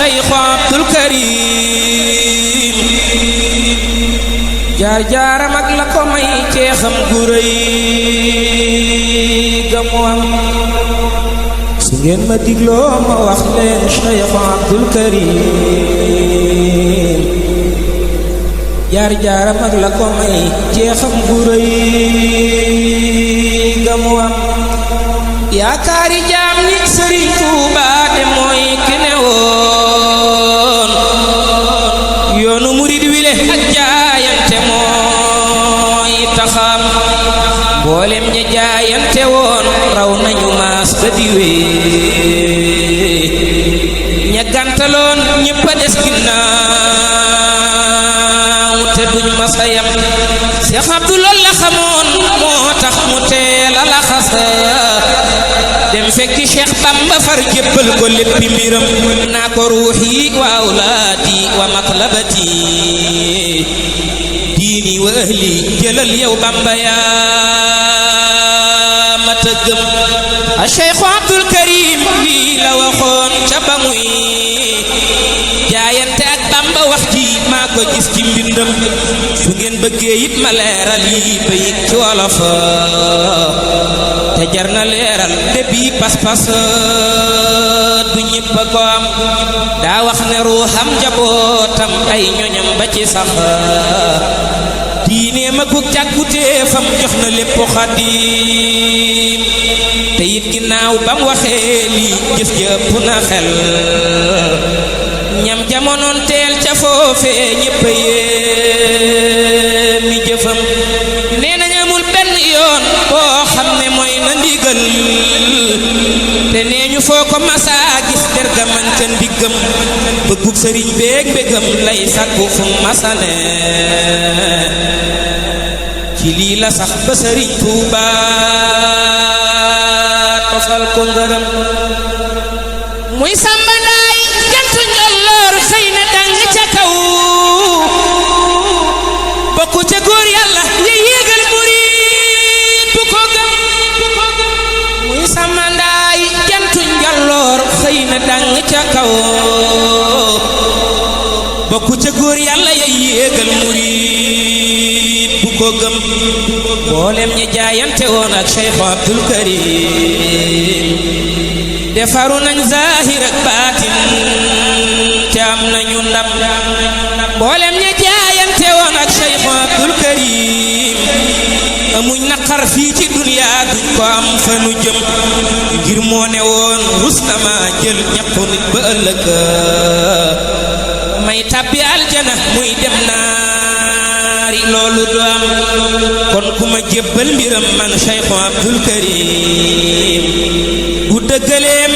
Cheikh Abdul Karim jaar jaaram ak la ko may ceexam gu rëy ga mu am su ngeen ma digloo ma wax leen Cheikh Abdul Karim jaar jaaram ak la ko may ceexam gu rëy ga mu am yaakaari jaam ni Sëriñ Tuuba de mooy ki ne woon yoonu murid wile ak jaayante mooy taxam mboolem ña jaayante woon raw nañu maas ba diwee ña gàntaloon ñëpp a des ginnaaw te duñ masa yam Seex Abdu lool la xamoon moo tax mu teel a laxasa dem fekki Cheikh Bamba far jébbal ko léppi mbiram naa ko ruuxi wa awlaadi wa matlabati diini wa ahli jëlal yow Bamba yaa ma tëggam a Cheikh Abdul Karim lii la waxoon ca ba muy jaayante ak Bamba wax ji maa ko gis ci mbindam su ngeen bëggee it ma leeral yi bayit ci wolof te jar na leeral de bii pas-pas du ñépp a ko am daa wax ne ruuxam njabootam ay ñoñam ba ci sax diine ma ku càkkutéefam jox na lépp Xaadim te it ginnaaw bam waxee lii jëf ja ëpp na xel ñam jamonoon teel ca foofee ñépp a yéem mi jëfam nee nañ amul benn yoon boo xam ne mooy na ndigal te nee ñu foo ko masaa gis derga man ca ndiggam bëggug sëriñ beeg mbégam lay sàkku fu masane ci lii la sax ba sëriñ Tuuba tofal ko ngërëm muy Samba Ndaay jantu njolloor xëy na dang ca kaw bokku ca góor yàlla ya yéegal murid bu ko gëm muy Samba Ndaay jantu njolloor xëy na dang ca kaw bokku ca góor yàlla ya yéegal murid bu ko gëm mboolem ñi jaayante woon ak Cheikh Abdul Karim defaru nañ zahir ak baatin te am nañu ndam mboolem ñi jaayante woon ak Cheikh Abdul Karim amuñ naqar fii ci duniyaa duñ ko am fa nu jëm ngir moo ne woon rus na ma jël ñaqu nit ba ëllëg may tàbbi aljana muy dem naari loolu du am kon ku ma jébbal mbiram man Cheikh Abdul Karim bu dëggalee